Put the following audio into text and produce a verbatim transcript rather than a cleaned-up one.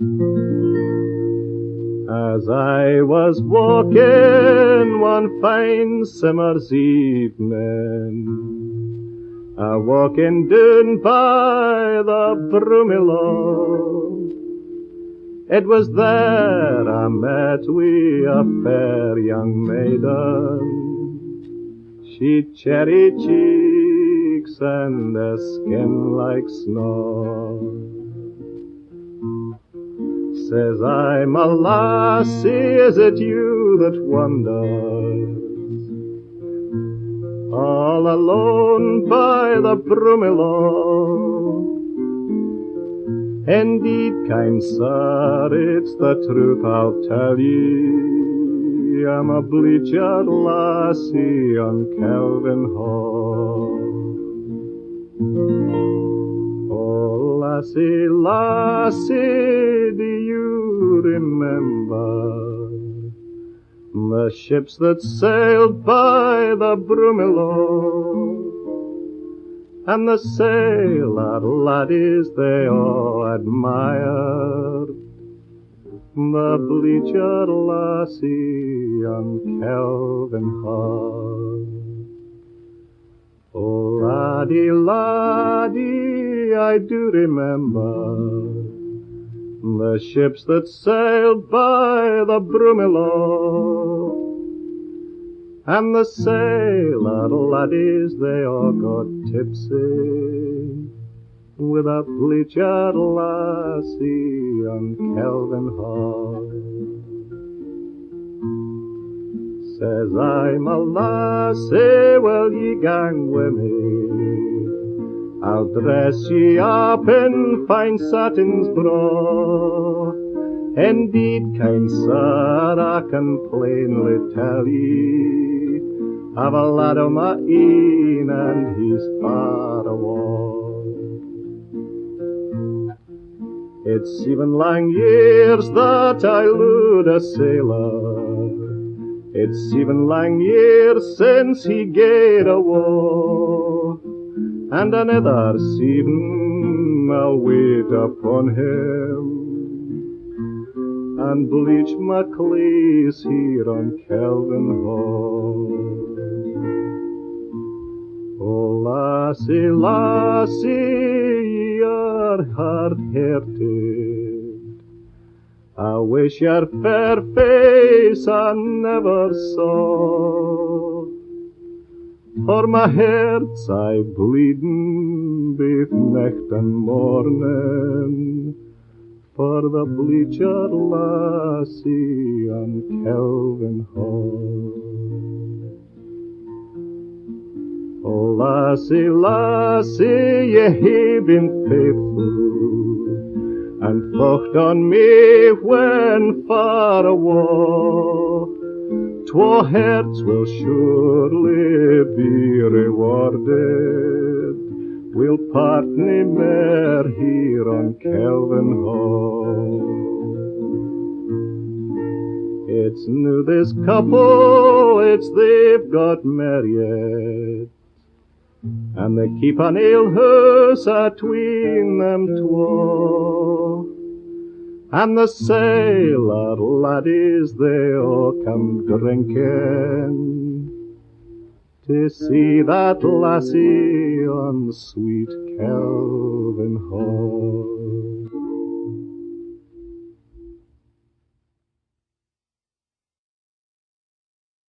As I was walking one fine summer's evening, a walking doon by the Broomielaw, it was there I met wi a fair young maiden. She'd cherry cheeks and a skin like snaw. Says I, "My lassie, is it you that wanders all alone by the Broomielaw?" "Indeed, kind sir, it's the truth I'll tell ye, I'm a bleacher lassie on Kelvin Haugh." "Oh, lassie, lassie, do you remember the ships that sailed by the Broomielaw, and the sailor laddies they all admired the bleacher lassie on Kelvin Haugh?" "Oh, laddie, laddie, I do remember the ships that sailed by the Broomielaw, and the sailor laddies they all got tipsy with a bleacher lassie on Kelvin Haugh." Says I, "My lassie, will ye gang wi me? I'll dress ye up in fine satins braw. Indeed, kind sir, I can plainly tell ye, I've a lad o my ain and he's far awa. It's seven lang years that I looed a sailor, it's seven lang years since he gaed awa, and anither seven I'll wait upon him, and bleach my claes here on Kelvin Haugh." "Oh, lassie, lassie, ye are hard-hearted, I wish your fair face I never saw, for my heart's aye bleeding baith nicht and morning for the bleacher lassie on Kelvin Haugh." "Oh, lassie, lassie, ye hae been faithful, and focht on me when far awa. Twa hearts will surely be rewarded, we'll part nae mair here on Kelvin Haugh." It's noo this couple, it's they've got married, and they keep an ale hoose atween them twa. And the sailor laddies, they all come drinking to see that lassie on sweet Kelvin Haugh.